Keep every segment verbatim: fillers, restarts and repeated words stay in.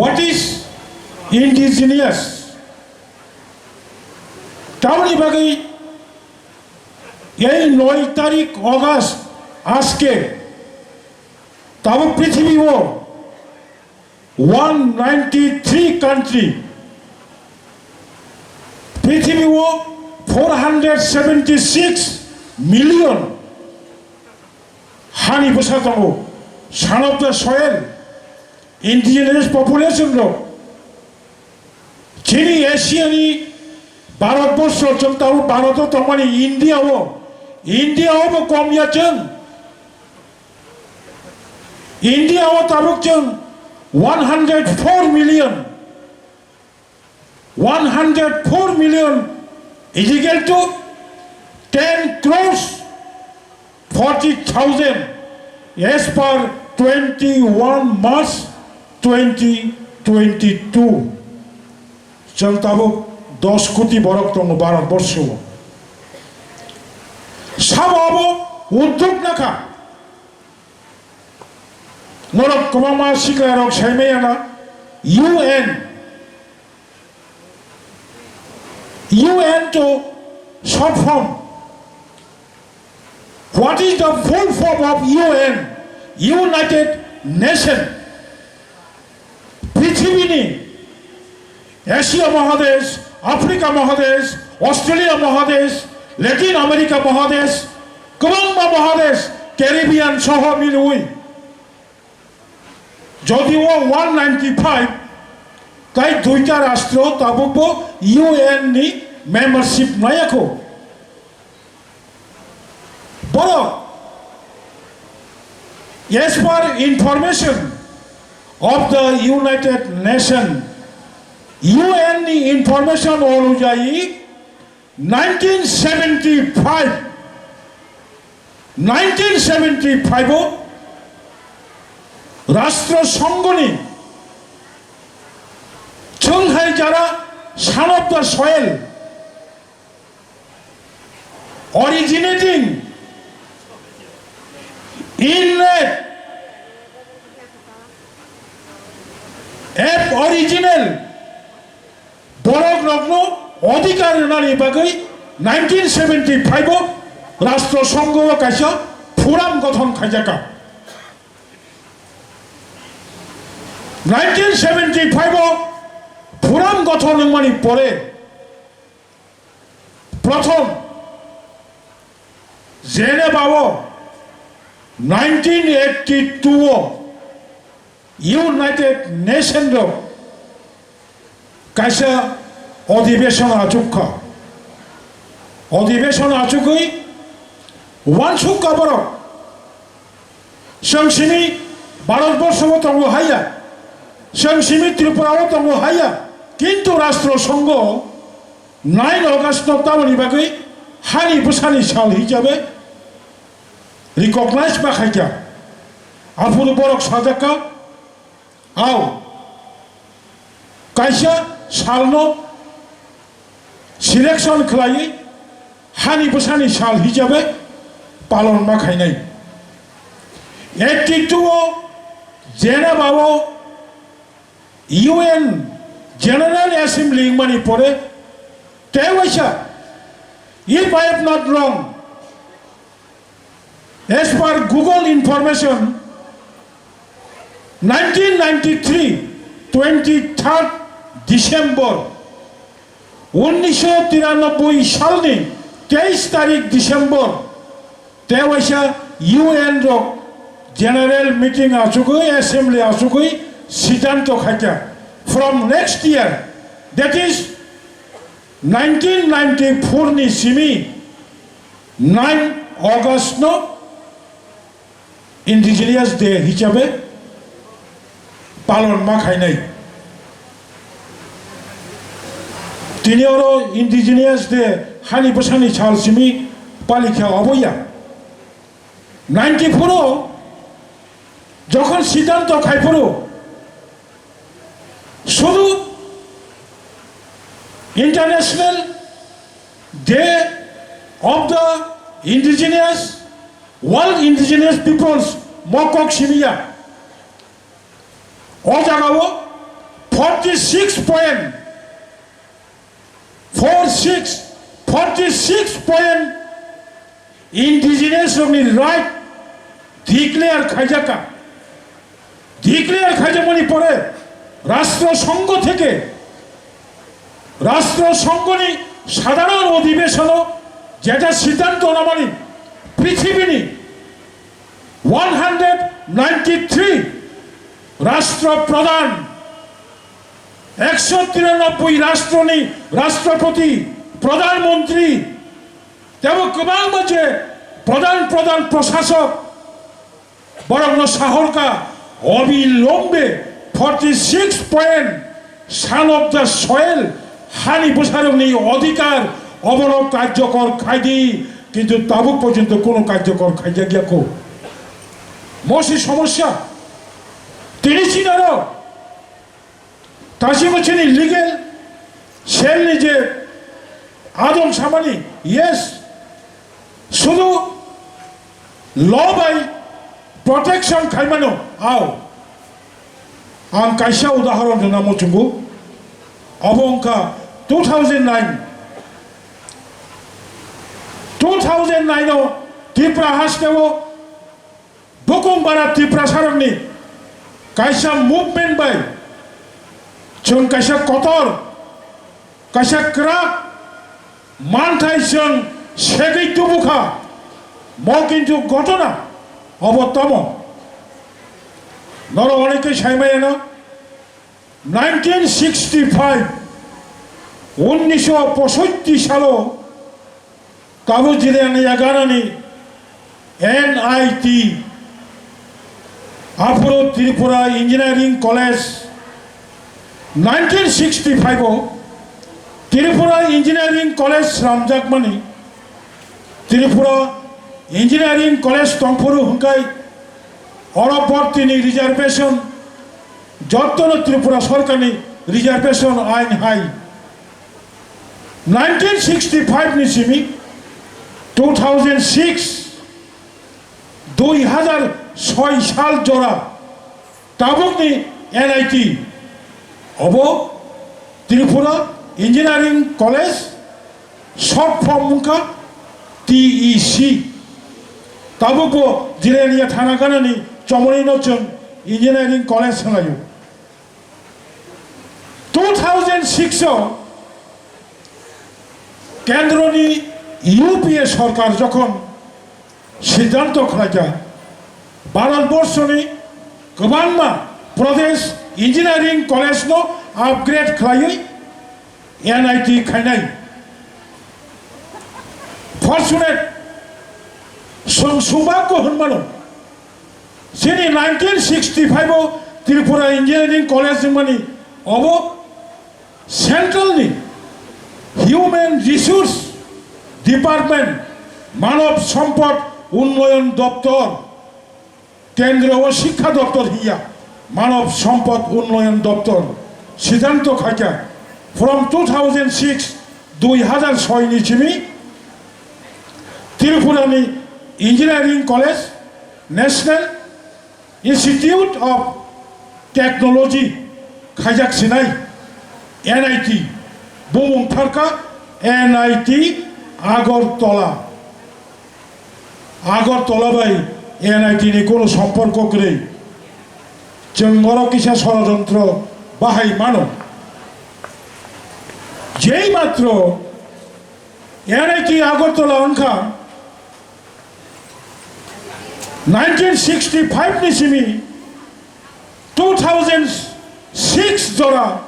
What is indigenous? Tamoni bagwi ei noi tarik August aske tabuk prithibio one ninety three country, prithibio four hundred seventy six million hani bwsa tongo, son of the soil, indigenous population rok. Chini Asia ni Bharat borsho chwng tabuk Bharat o tongmani India o, India o bo kom ya chwng. India o tabuk chwng one hundred four million, one hundred four million is equal to ten crores forty thousand as per twenty-one March twenty twenty-two. Chwng tabuk dos koti borok tongo Bharat borsho o. Sabo abo uddog nakha. Norok kwbangma sikla rok saimaya na U N. U N to short form. What is the full form of U N? United Nation. Prithibini Asia Mahadesh, Africa Mahadesh, Australia Mahadesh, Latin America Mahadesh, kwbangma Mahadesh, Caribbean soho milwi. Jodio one ninety five tai duita rastro tabukbo U N ni membership mayakho. Borok, as per information of the United Nation, U N ni information onujai nineteen seventy five, nineteen seventy five o Rashtra Sangha ni chwng hai jara son of the soil originating in red Aboriginal borok rokno odhikar rwnani bagwi nineteen seventy five o Rashtra Sangha o kaisa forum gothon khaijaka. Nineteen seventy five o forum gothon wngmani pore prothom Geneva o nineteen eighty two o United Nation rok kaisa odhibeson achukha. Odhibeson achugwi wansukha borok. Chwng simi Bharat borsho o tongo haiya, chwng simi Tripura o tongo haiya, kintu Rashtra Sangha nine August no tamoni bagwi hani bwsani sal hisabe recognize ma khaikha. Aphuru borok sajakha, ao kaisa salno selection khlaiwi hani bwsani sal hisabe palon ma khainai. Eighty two o Geneva o U N General Assembly wngmani pore tei waisa, if I am not wrong, as per Google information, nineteen ninety three twenty third December, unnisho tiranoboi salni teis tarik December, tei waisa U N rok general meeting achugwi, assembly achugwi siddhanto khaikha. From next year, that is nineteen ninety four ni simi nine August no Indigenous Day hisabe palon ma khainai. Tini oro Indigenous Day hani bwsani sal simi palikha oboya. Ninety four o jokhon siddhanto khaiphuru sudu International Day of the Indigenous, World Indigenous Peoples mokok simiya. O jagao forty six point four six, forty six point indigenous rokni right declare khaijakha. Declare khaijakmani pore Rashtra Sangha theke, Rashtra Sanghani sadharon odhibeshono jeta siddhanto namani prithibini one hundred ninety three Rashtra Pradhan, ekso tiranoboi Rashtrani Rashtrapati, Pradhan Mantri, tebo kwbangma je Pradhan, Pradhan Prashasok, borokno sahorkha, obilombe forty six point son of the soil, hani bwsarokni odhikar, obono karjokor khaidi, kintu tabuk porjonto kono karjokor khaijakya kho. Mosi somosya, tini chinaro Tasibo chini legal cell ni je adong samani, yes, sudu law bai protection khaimano, ao. Ang kaisa udahoron rwna muchungo, abo wngkha two thousand nine, two thousand nine o Tripura hasteo Bukung bara Tiprasarokni kaisa movement bai chwng kaisa kotor, kaisa kwrak manthai chwng segwi tubukha. Mo kintu ghotona obo tamo. Norok onekhe saimayano nineteen sixty five, unnisho posotti salo Kabu Jilani Yaganani N I T, aphuru Tripura Engineering College, nineteen sixty five o Tripura Engineering College slamjakmani, Tripura Engineering College tongphuru hwnkhe oro bortini reservation, jottono Tripura sorkarni reservation ain hai. Nineteen sixty five ni simi two thousand six, dui hazar soi sal jora tabukni N I T obo Tripura Engineering College, short form wngkha T E C. Tabukbo Jirania thana ganani chomorino chwng Engineering College hwnlaio. Two thousand six o kendroni U P A sorkar jokhon siddhanto khlaikha, Bharat borshoni kwbangma Pradesh Engineering College no upgrade khlaiwi N I T khainai. Fortunate, chwng subhagyo hwnmano. Chini nineteen sixty five o Tripura Engineering College wngmani obo central ni Human Resource Department, Manav Sampad Unnayan Doptor, kendro o Shikkha Doptor hiya, Manav Sampad Unnayan Doptor, siddhanto khaikha from two thousand six, dui hazar soi ni simi Tripura ni Engineering College, National Institute of Technology khaijak sinai, N I T, bumung tharkha N I T Agartala. Agartala bai N I T ni kono somporko kwrwi. Chwng oro kisa sorojontro bahai mano. Jei matro N I T Agartala wngkha nineteen sixty five ni simi two thousand six jora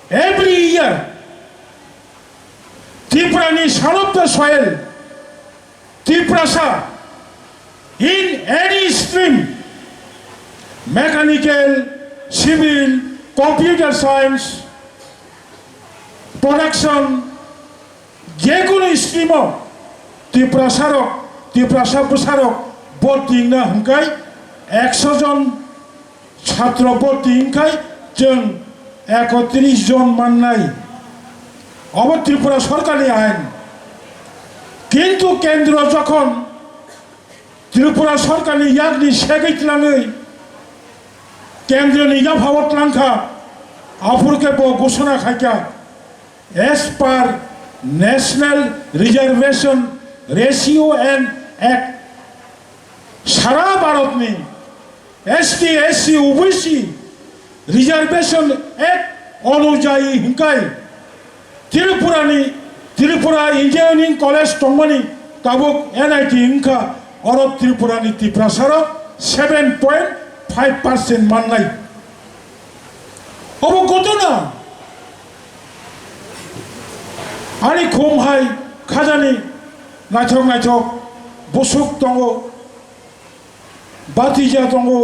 every year Tripura ni son of the soil Tiprasa in any stream, mechanical, civil, computer science, production, jekunu stream o Tiprasa rok, Tiprasa bwsa rok borti wngna hwnkhai ekso jon chhatro borti wngkhai chwng ekotris jon mannai. Obo Tripura sorkarni ain. Kintu kendro jokhon Tripura sorkarni yakni segwi tlangwi kendroni yaphao tlangkha, Aphuru khe bo ghosona khaikha, as per National Reservation Ratio and Act, sara Bharatni S T, S C, O B C Reservation Act onujayi hinkhai Tripurani, Tripura Engineering College tongmani tabuk N I T wngkha, oro Tripurani Tiprasarok seven point five percent mannai. Obo ghotona. Ani khum hai khajani naithok naithok busuk tongo, batija tongo.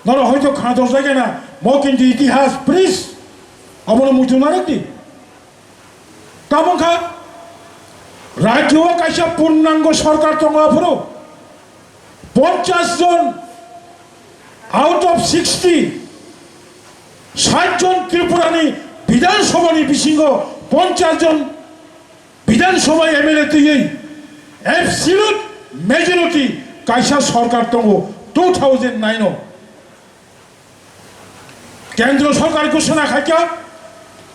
Norok hoito khna dojlai gana, mo kintu itihas, please. Abono muitu narwk di. Tamo kha, rajyo o kaisa purnango sorkar tongo aphuru. Ponchash jon out of sixty, sait jon Tripurani Bidhan Sabhani bisingo ponchash jon Bidhan Sabha M L A twiwi absolute majority kaisa sorkar tongo two thousand nine o. Kendro sorkar ghosona khaikha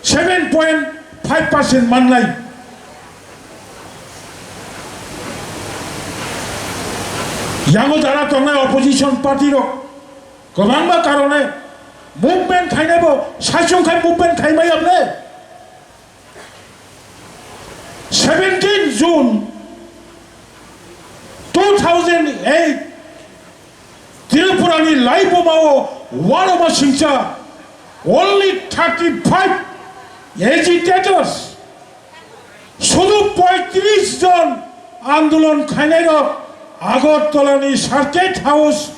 seven point five percent mannai. Yango jara tongnai opposition party rok kwbangma karone movement khainaibo saichung khai movement khaimaya bole. Seventeen June two thousand eight, Tripurani Laibuma o Waroma Singcha, only thirty-five agitators, sudu poitris jon andolon khainairok Agartala ni Circuit House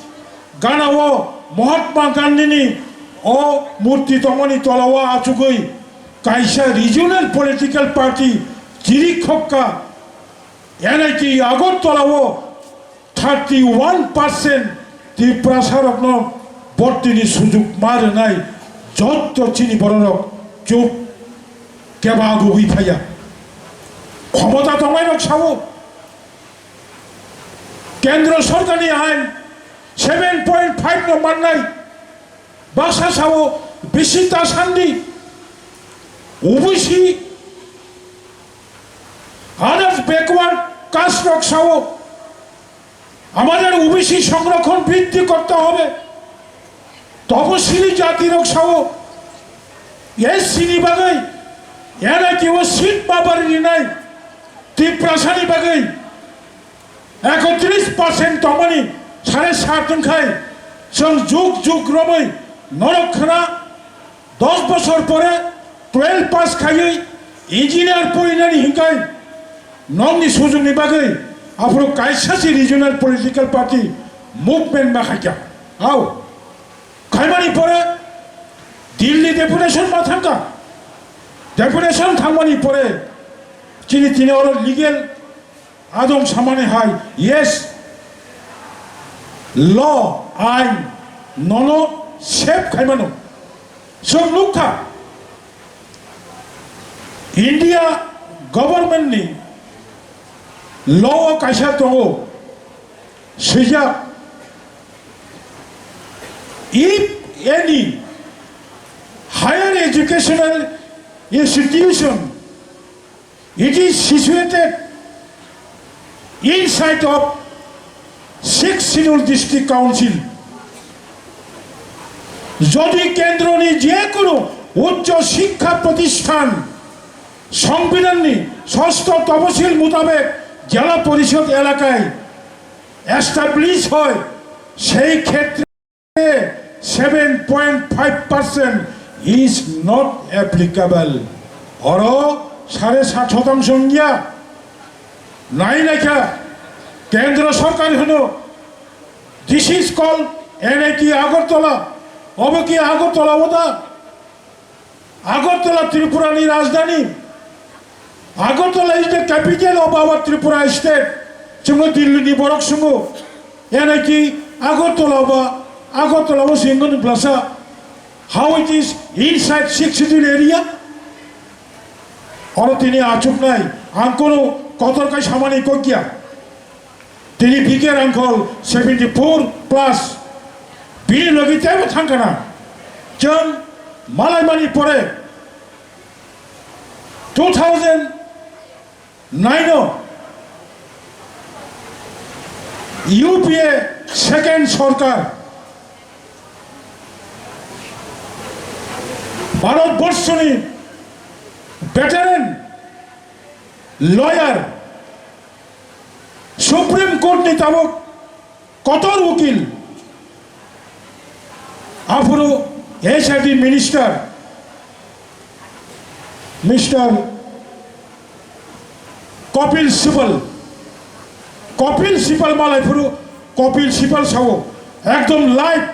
gana o Mahatma Gandhi ni o murti tongmani tola o achugwi kaisa regional political party chiri khokka N I T Agartala o thirty one percent Tiprasarokno bhortini sujuk ma rwnai jotto chini bororok chup keba agugwi phaiya. Khomota tongnairok sao, Kendro sorkarni ain seven point five no mannai, baksa sao bisi ta sandi, O B C, others backward caste rok sao, আমাদের O B C সংরক্ষণ বৃদ্ধি করতে হবে। তপশিলি জাতিরও সহ S C ni bagwi N I T o seat babari rinai, Tiprasani bagwi ekotris percent tongmani sare sat wngkhai, chwng juk juk romwi norok khna dos bosor pore twelve pass khaiwi engineer porinani hinkhai nokni sujukni bagwi aphuru kaisa se regional political party movement ma khaikha. Hao, khaimani pore Delhi deputation ma thangkha. Deputation thangmani pore chini tini oro legal adong samani hai, yes, law, ain, nono save khaimano. Chwng nukha, India government ni law o kaisa tongo, swijak, if any higher educational institution, it is situated inside of Sixth Schedule District Council. Jodi kendroni je kono uccho shikkha protisthan Songbidanni sosto toposil mutabek jela porishod elakai establish hoy, sei khetre seven point five percent is not applicable. Oro sare sat shotangsho wngya. Nai naikha, Kendro Sorkar hwno, this is called N I T Agartala. Obo ki Agartala o da? Agartala Tripura ni rajdhani. Agartala is the capital of our Tripura state. Chwngno Delhi ni borok swngo, N I T Agartala ba, Agartala o se wngmani blasa. How it is inside Sixth Schedule area? Oro tini achuknai, ang kono kotor kai samani kokya. Tini B K Rangkhol seventy four plus. Bini logi tebo thangkana. Chwng malaimani pore two thousand nine o U P A second sorkar, Bharat borshoni veteran lawyer, Supreme Court ni tabuk kotor ukil, aphuru H R D minister, Mister Kapil Sibal, Kapil Sibal malai phuru Kapil Sibal sao, ekdom live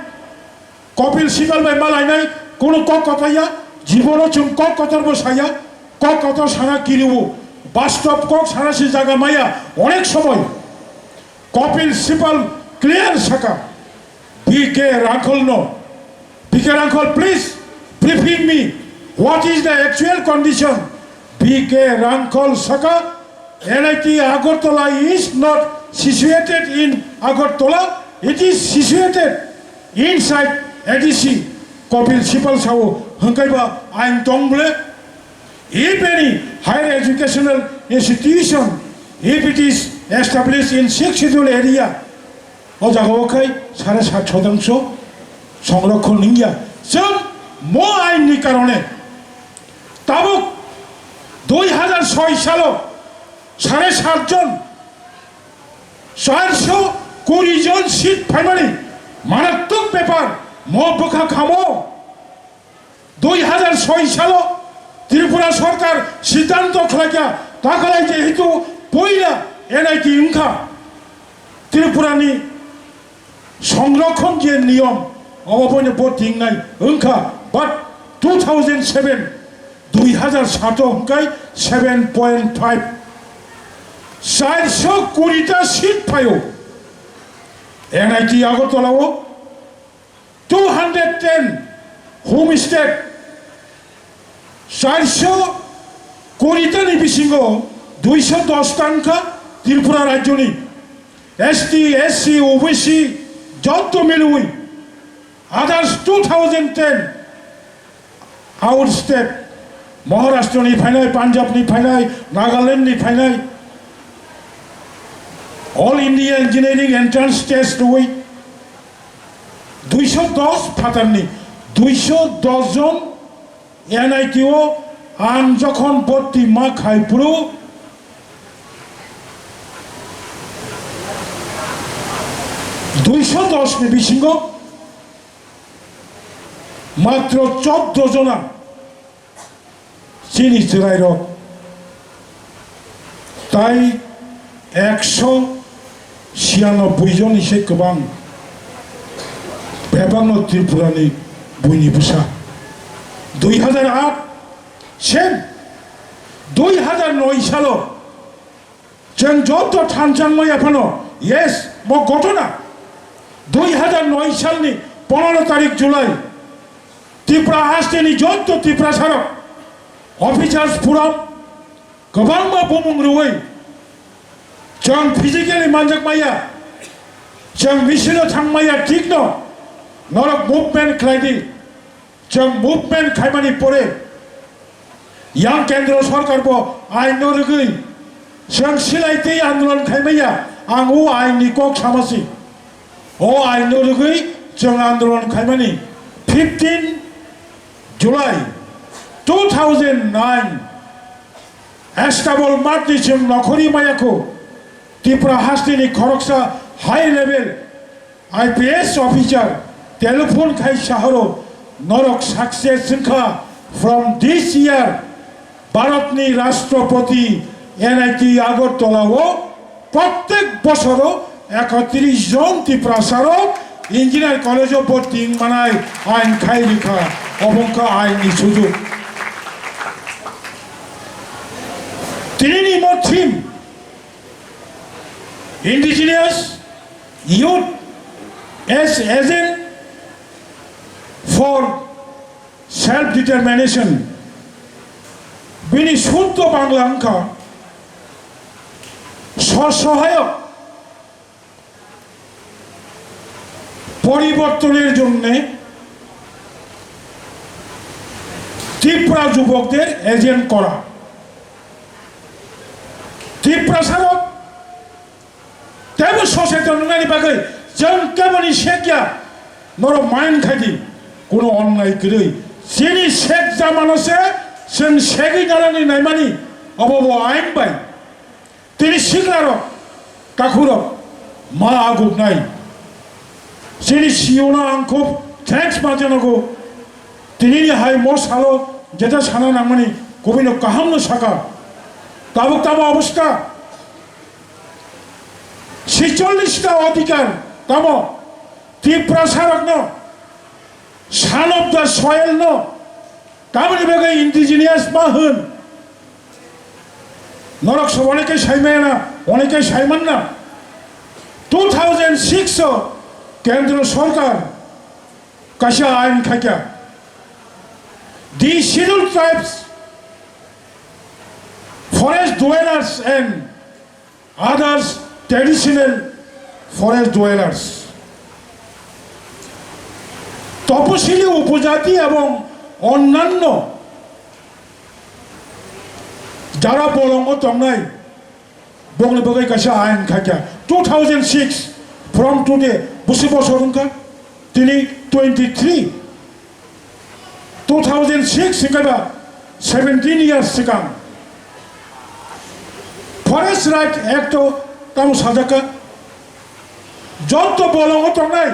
Kapil Sibal bai malainai kunu kok kotor ya, jibono chwng kok kotor bo saya, kok kotor sana kiriwo, bastob kok sana si jaga maya, onek somoy Kapil Sibal clear saka, B K Rangkhol no, B K Rangkhol, please briefing me, what is the actual condition? B K Rangkhol saka, N I T Agartala is not situated in Agartala, it is situated inside A D C. Kapil Sibal sao, hwnkhe ba ain tong ble? If any higher educational institution, if it is established in sixth schedule area, o jaga o khai sare sat shotangso songrokhon wngya. Chwng mo ain ni karone tabuk dui hazar soi salo sare sat jon, charso kuri jon seat phaimani marattwk bepar, mo bwkha khamo. Dui hazar soi salo Tripura sorkar siddhanto khlaikha, ta khlai jehetu poila N I T wngkha, Tripura ni songrokhon je niyom, obo boino bo tingnai wngkha, but two thousand seven, dui hazar sato hwnkhe seven point five, charso kuri ta seat phaio N I T Agartala o. Two hundred ten homestead, charso kuri ta ni bisingo duiso dos ta wngkha Tripura rajyoni S T, S C, O B C jotto milwi, others two thousand ten out state, Maharashtra ni phainai, Punjab ni phainai, Nagaland ni phainai, All India Engineering Entrance Test rwi duiso dos phatarni duiso dos jon N I T o ang jokhon bhorti ma khai phuru duiso dos ni bisingo matro chordo jona chini chwrairok tai ekso siyanoboi jonni se kwbang, bebakno Tripurani buini bwsa. Dui hazar aat, same, dui hazar noi salo chwng joto thansa wngmaya phano, yes, mo ghotona dui hazar noi salni ponero tarik July, Tripura hasteni joto Tiprasarok, officers forum, kwbangma bumung rwui chwng physically manjak maya, chwng misil o thang maya, thikno norok movement khlai di. Chwng movement khaimani pore yang kendro sorkar bo ain no rwgwi chwng silai tei andolon khaimaya, ang o ain ni kok samasi. O ain no rwgwi chwng andolon khaimani fifteen July two thousand nine, Estabol matni chwng nokhorwi mayakho, Tripura hasteni khoroksa high level I P S officer telephone khai sahoro, norok success wngkha, from this year Bharatni Rashtrapati N I T Agartala o prottek bosoro ekotris jon Tiprasarok engineer college o bhorti wngmanai ain khai rikha, obo wngkha ain ni sujuk. Tinini mo theme, Indigenous Youth as Agent for Self Determination. Bini suddo Bangla wngkha স্বসহায়ক পরিবর্তনের জন্যে Tipra jubokder agent kora. Tiprasarok tebo soseton wngnani bagwi chwng keboni sekya norok mind khaidi, kuno onnai kwrwi. Chini sek jamano se chwng segwi nanani naimani, obo bo ain bai. Tini siklarok, takhurok ma aguknai. Chini C E O no ang khub thanks ma janago. Tinini hai mo salo jeta sana nangmani kubui no kaham no saka. Tabuk tamo obostha? Sichollista odhikar tamo Tiprasarokno, son of the soil no, tamoni bagwi indigenous ma hwn? Norok sob onekhe saimaya na, onekhe saiman na. Two thousand six o Kendro Sorkar kaisa ain khaikha. The Scheduled Tribes, Forest Dwellers and Others Traditional Forest Dwellers, তপশিলি উপজাতি এবং অন্যান্য যারা bolongo tongnai, bongni bagwi kaisa ain khaikha two thousand six, from today, busi bosor wngkha tini twenty three. Two thousand six hingkhe ba seventeen years swkang Forest Right Act o tamo sajak kha, jotto bolongo tongnai,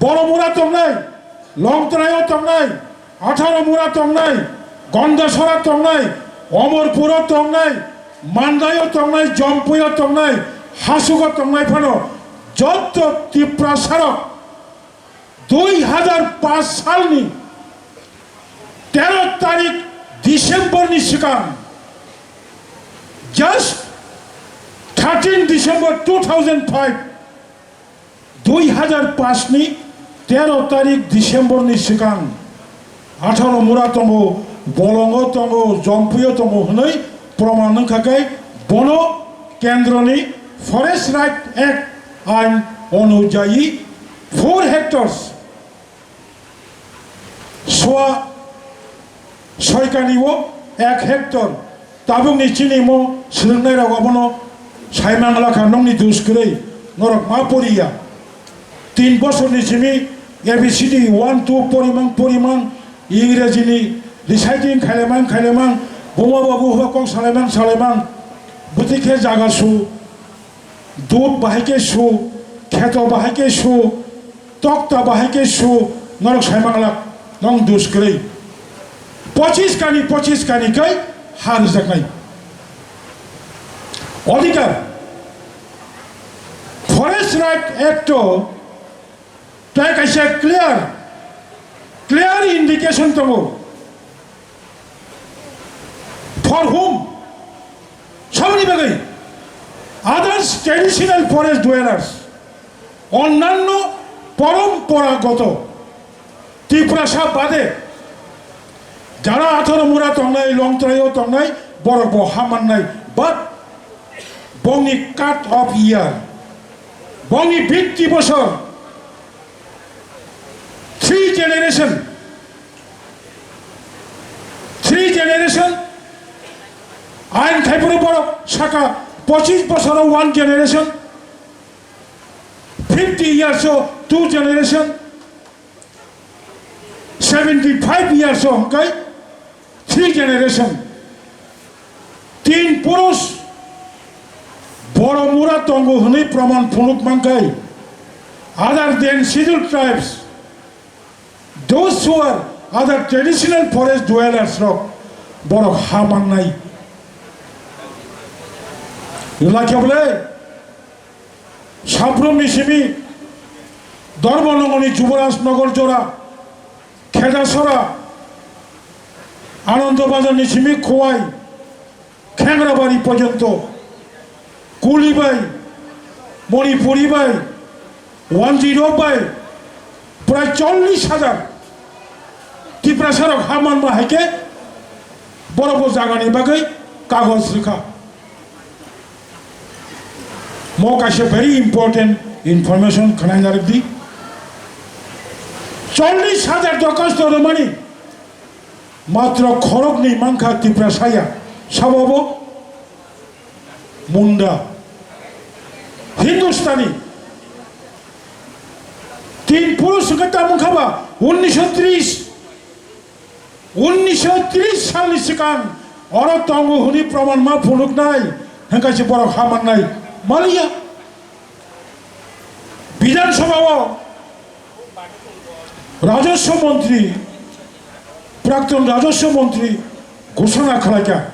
Boromura tongnai, Longtraio tongnai, Atharomura tongnai, Gondasora tongnai, Omorpuro tongnai, Mandaio tongnai, Jompuio tongnai, Hasugo tongnai phano jotto Tiprasarok dui hajar paanch salni tero tarik December ni swkang, just thirteen December two thousand five, dui hajar paanch ni tero tarik December ni swkang, Atharomura tongo, Bolongo tongo, Jompuio tongo hwnwi proman wngkha khe, bono kendroni Forest Right Act ain onujayi four hectares, soa soikani o ek hectare, tabukni chini mo swrwngnairok obono saimang lakha, nokni dus kwrwi, norok ma poriya. Tin bosorni simi A B C D one two porimang porimang, Ingrejini reciting khailaimang khailaimang, buma babu hwa kok salaimang salaimang, bwtwi khe jaga su, dud bahai khe su, kheto bahai khe su, tokta bahai khe su, norok saimang lak, nong dus kwrwi. Pochis kani, pochis kani khe ha rwjaknai. Odhikar, Forest Right Act o tei kaisa clear, clear indication tongo. For whom? Saboni bagwi? Others traditional forest dwellers, onnanno poromporagoto Tiprasa bade jara Atharomura tongnai, Longtraio tongnai, borok bo ha mannai, but bongni cut off year, bongni bikti bosor, three generation, three generation, ain khaipuru borok saka pochis bosoro one generation, fifty years o two generation, seventy five years o hwnkhe three generation, tin purush Boromura tongo hwnwi proman phunuk mankhai. Other than Scheduled Tribes, those who are other traditional forest dwellers rok, borok ha mannai. Lakha bole, Sabrumni simi Dharmanagorni Jubaraj Nagar jora, Khedasora, Anando Bazarni simi Khowai, Khengrabari porjonto, Kuli bai, Manipuri bai, Wanjirok bai, prai chollish hajar Tiprasarok ha manma hai khe borok bo jagani bagwi kagoj rwkha. Mo kaisa very important information khwnai narwk di. Chollish hajar dorkhasto rwmani Matro khoroknwi mankha Tiprasaya, sabo bo Munda, Hindustani. Tin purush hwnkhe tamo wngkha ba unnisho tris, unnisho tris salni swkang oro tongo hwnwi proman ma phunuknai hwnkha se borok ha mannai maliya. Bidhan Sabha o Rajaswa Montri, Prakton Rajaswa Montri ghoshona khlaikha,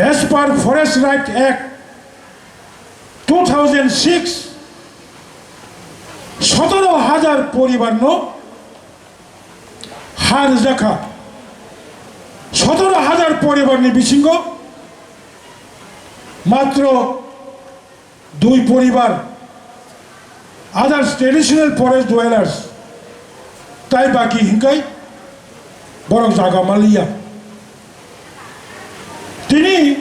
as per Forest Right Act two thousand six, sotoro hajar poribar no ha rwjakha. Sotoro hajar poribar ni bisingo matro dui poribar, others traditional forest dwellers, tai baki hinkai borok jaga maliya. Tini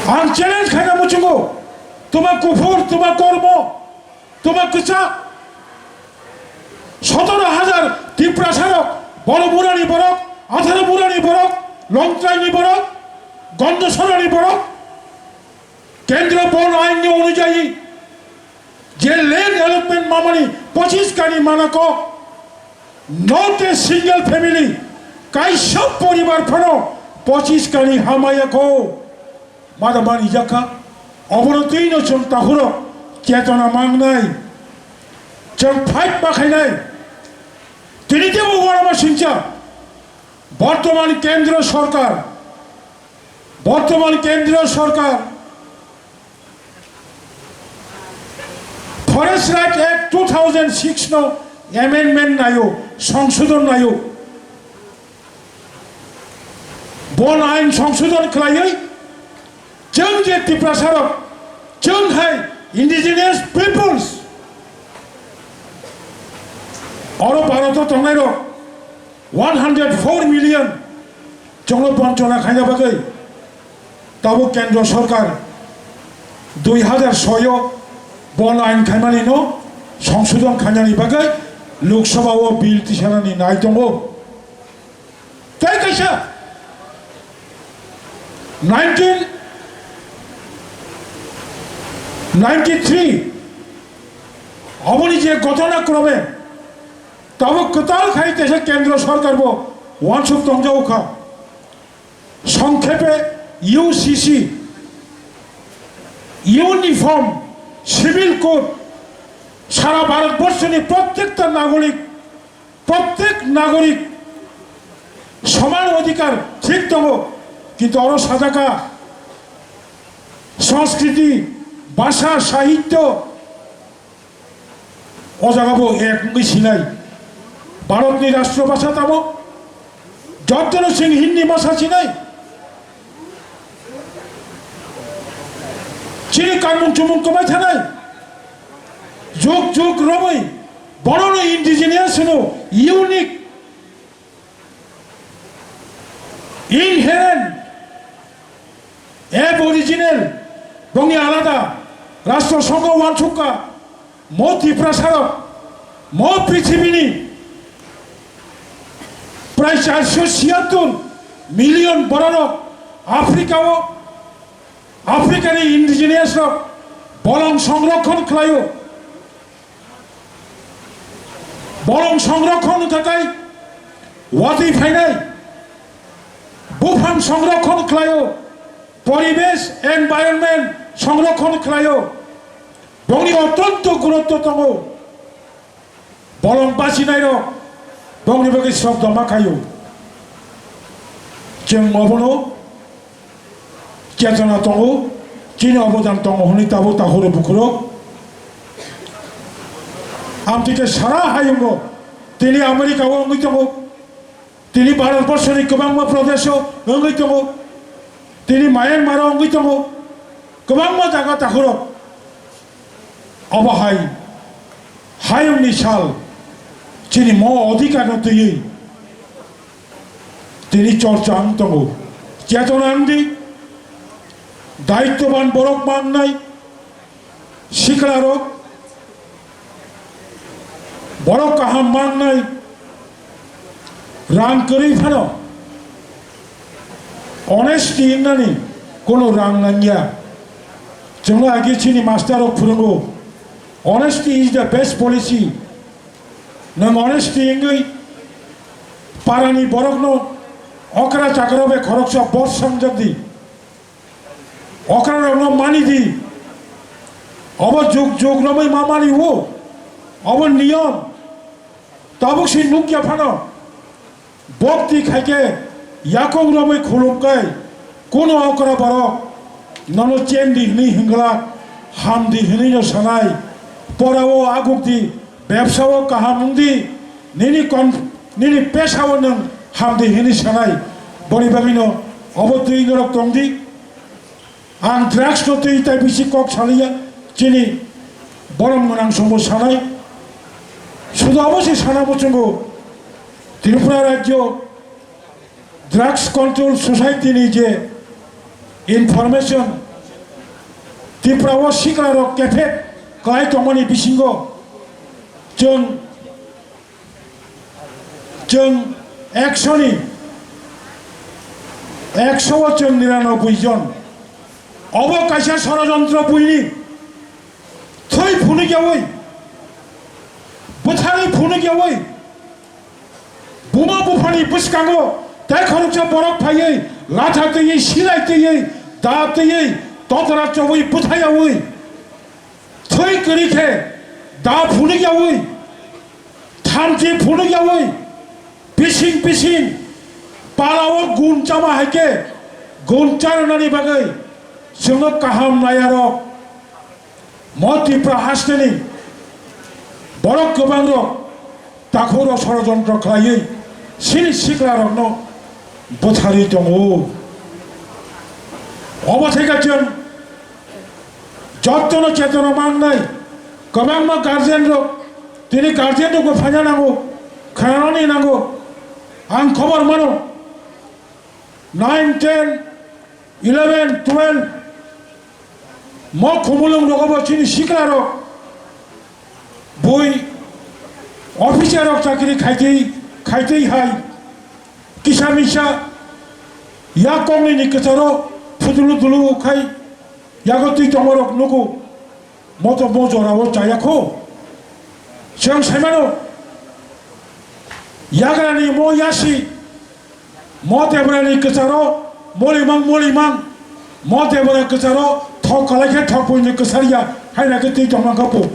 ang challenge khaina muchungo, tuma kuphur, tuma kormo, tuma kwchak, sotoro hajar Tiprasarok, Boro Murani borok, Atharo Murani borok, Longtraini borok, Gondosorani borok, Kendro Bon Ain ni onujayi je land allotment mamani pochis kani manako, not a single family, kaisa poribar phano pochis kani hamayako. Mada mani jakha, obono twino chwng tahuro chetona mangnai, chwng fight ma khainai. Tini tebo uanama singcha, bortoman kendro sorkar, bortoman kendro sorkar Forest Right Act two thousand six no amendment naio, songsodon naio. Bon ain songsodon khlaiwi chwng je Tiprasarok, chwng hai indigenous peoples, oro Bharoto tongnairok one hundred four million chwngno bonchona khaina bagwi tabuk kendro sorkar dui hajar soi o bon ain khaimanino songsodon khainani bagwi Lok Sabha o bill tisanani nai tongo. Tei kaisa nineteen ninety-three oboni je ghotona krome tabuk kwtal khai teisa kendro sorkar bo uansuk tongjago kha. Songkhepe U C C, Uniform Civil Code, sara Bharat borshoni prottekta nagorik, prottek nagorik soman odhikar thik tongo, kintu oro sajaka Sanskriti, Bhasha, Sahityo, o jaga bo ek wngwi sinai. Bharatni rashtra bhasha tamo? Jotono chwng Hindi bhasha sinai. Chini kanmung chumung kwbai thanai. Jug jug romwi bonono indigenous hwno, unique, inherent, aboriginal, bongni alada, rashtra songho uansukha, mo Tiprasarok, mo prithibini prai charso siyattor million bororok Africa o, Africa ni indigenous rok bolong songrokhon khlaio. Bolong songrokhon wngkha tei watwi phainai buphang songrokhon khlaio, poribesh, environment songrokhon khlaio, bongni otonto gurutto tongo. Bolong bachinairok bongni bagwi srok doma khaio. Chwng obono chetona tongo, chini obodan tongo hwnwi tabuk tahuro bukhuro. Amtwi khe sara hayungo tini America o wngwi tongo, tini Bharat borshoni kwbangma prodesho wngwi tongo, tini Myanmar o wngwi tongo, kwbangma jaga tahuro. Obo hai hayungni sal chini mo odhikar no twiwi tini chorcha wng tongo. Chetona wngdi, daityoban borok mangnai siklarok, Borok kaham mangnai, rang kwrwi phano honesty wngnani kono rang nangya. Chwngno agi chini master rok phwrwngo, "Honesty is the best policy." Nwng honesty wngwi parani borokno okra chakra bai khoroksa bos swngjak di. Okra rokno mani di. Obo juk juk romwi ma mani o. Obo niyom. Tabuk si nukya phano. Bokti khaikhe yakung romwi khulumkai, kuno okra borok nono chendi hwnwi hwnglak, hamdi hwnwino sanai, porao agukdi, bebsao kaham wngdi, nini kon-, nini pesao nwng hamdi hwnwi sanai, boni bagwino obo twi norok tongdi. Ang drugs no twi tai bisi kok saliya, chini borom gwnang songbo sanai. Sudu abo se sana muchungo Tripura Rajyo Drugs Control Society ni je information Tripura o sikla rok kephet kwlai tongmani bisingo chwng Chwng ekshoni, ekshoo chwng niranobui jon. Obo kaisa sorojontro buini thwi phunukyaui, bwtharwi phunukyaui, buma buphani bwskango tei khoroksa borok phaiwi latha twiwi, silai twiwi, da twiwi, totra chobwi bwthayaui, thwi kwrwi khe da phunukyaui, thamchi phunukyaui, bising bising palao gun chama hai khe gun chanani bagwi chwngno kaham naiyarok. Mo Tripura hasteni borok kwbangrok takhukro sorojontro khlaiwi chini siklarokno bwtharwi tongo. Obo thai khe chwng jottono chetona mangnai, kwbangma guardian rok, tini guardian rokbo phaina nango, khnanani nango. Ang khobor mano, nine, ten, eleven, twelve, mo khumulwng rogobo chini sikla rok bui officer rok chakri khaitwi, khaitwi hai kisa misa yak koknwi ni kwcharo phutulu tulu khai yago twi tongma rok nugo. Moto mo jora o chaya kho. Chwng sai mano, yagrani mo yasi, mo debrani kwcharo molimang molimang, mo debra kwcharo thok kalai khe thok buini kwchar ya, haina khe twi tongma kha po.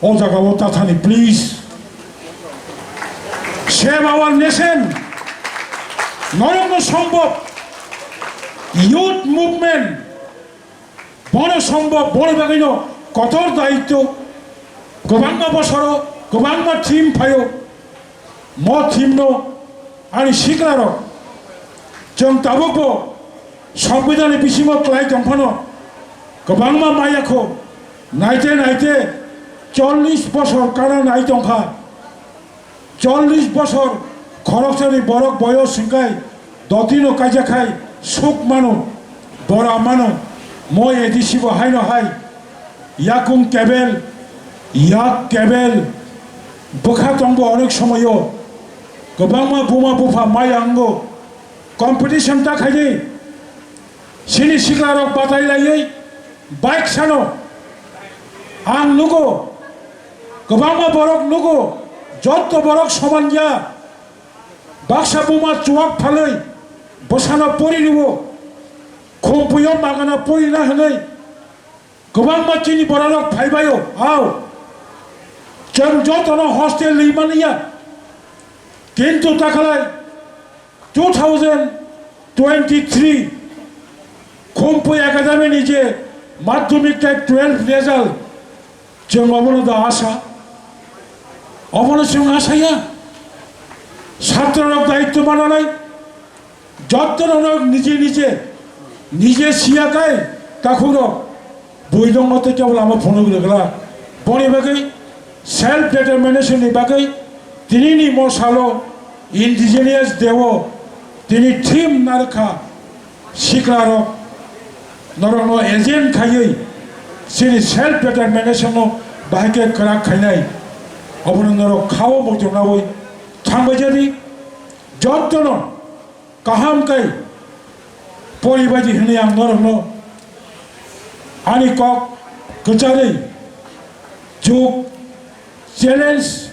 O jaga o ta thani, please. Save our nation. Norokno sombhob youth movement. Bono sombhob, boni bagwino kotor daityo, kwbangma bosoro, kwbangma theme phaio, mo theme no ani siklarok, chwng tabukbo Sambidhan ni bisingo klai tongphano, kwbangma maya kho, naite naite chollish bosor kana nai tongkha. Chollish bosor khoroksani borok boyos hwnkhe dotino kaijakhai suk mano, bora mano, mo A D C bo haino hai yakung kebel, yak kebel, bwkha tongbo onek somoyo, kwbangma buma bupha maya wngo, competition ta khaidi, chini siklarok batai laiwi bike sano ang nugo, kwbangma borok nugo, jotto borok soman ya, baksa buma chuwak phalwi bwsano pori rwo, khumpuio magana porina hwnwi kwbangma chini bororok phaibaio, ao chwng jotono hostel ri manya, kintu takhalai two thousand twenty-three Khumpui Academy ni je madhyamik tei twelve result, chwng obono da asa, obono chwng asaya. Chhatrorok daityo mananai, jotto rok nije nije, nije siya kai, takhuk rok buidong mate kebo lama phunuk rwgwla. Boni bagwi self determination ni bagwi tinini mo salo indigenous day o tini theme narwkha, sikla rok norokno agent khaiwi chini self determination no bahai khe kwrak khainai. Obono norok khao muchungnagwi thangbaijadi, jottono kaham kai poribaidi hwnwi ang norokno ani kok kwcharwi juk challenge